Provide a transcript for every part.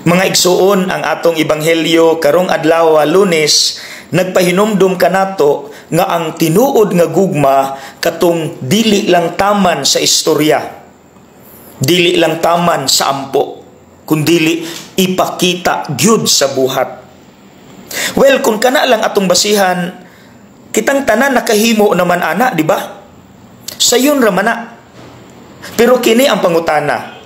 Mga igsuon, ang atong ebanghelyo karong adlaw, Lunes, nagpahinumdum kanato nga ang tinuod nga gugma katong dili lang taman sa istorya, dili lang taman sa ampo, kundili ipakita gyud sa buhat. Well, kung kana lang atong basihan, kitang tanan nakahimo naman ana, di ba? Sayon ra man na. Pero kini ang pangutana: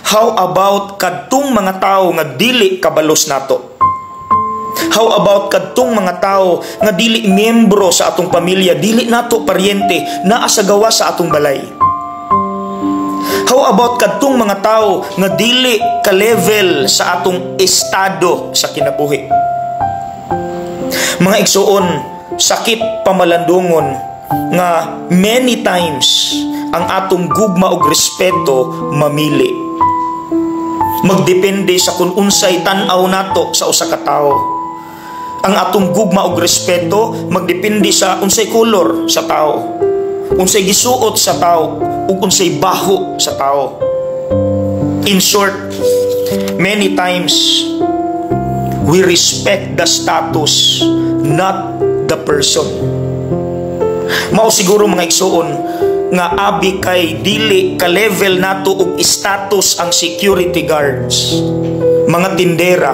How about kadtong mga tao nga dili kabalos nato? How about kadtong mga tao nga dili miyembro sa atong pamilya, dili nato paryente, naa sa gawas sa atong balay? How about kadtong mga tao nga dili ka-level sa atong estado sa kinabuhi? Mga igsuon, sakit pamalandungon nga many times ang atong gugma og respeto mamili. Magdepende sa kung unsay tan-aw nato sa usa ka tawo. Ang atong gugma og respeto magdepende sa unsay kolor sa tao, unsay gisuot sa tao, ug unsay baho sa tao. In short, many times we respect the status, not the person. Mao siguro, mga igsuon, nga abi kay dili ka level nato og status ang security guards, mga tindera,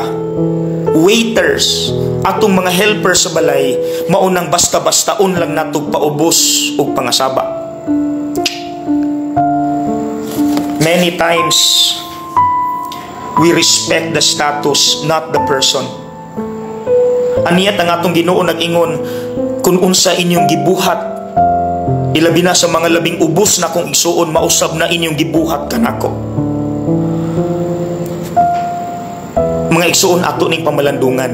waiters, atong mga helper sa balay, maunang basta-bastaon lang nato paubos og pangasaba. Many times we respect the status, not the person. Aniyat ang atong Ginoo nag-ingon, "Kung unsa inyong gibuhat ilabi na sa mga labing ubos na kong igsuon, mausab na inyong gibuhat kanako." Mga igsuon, ato ning pamalandungan.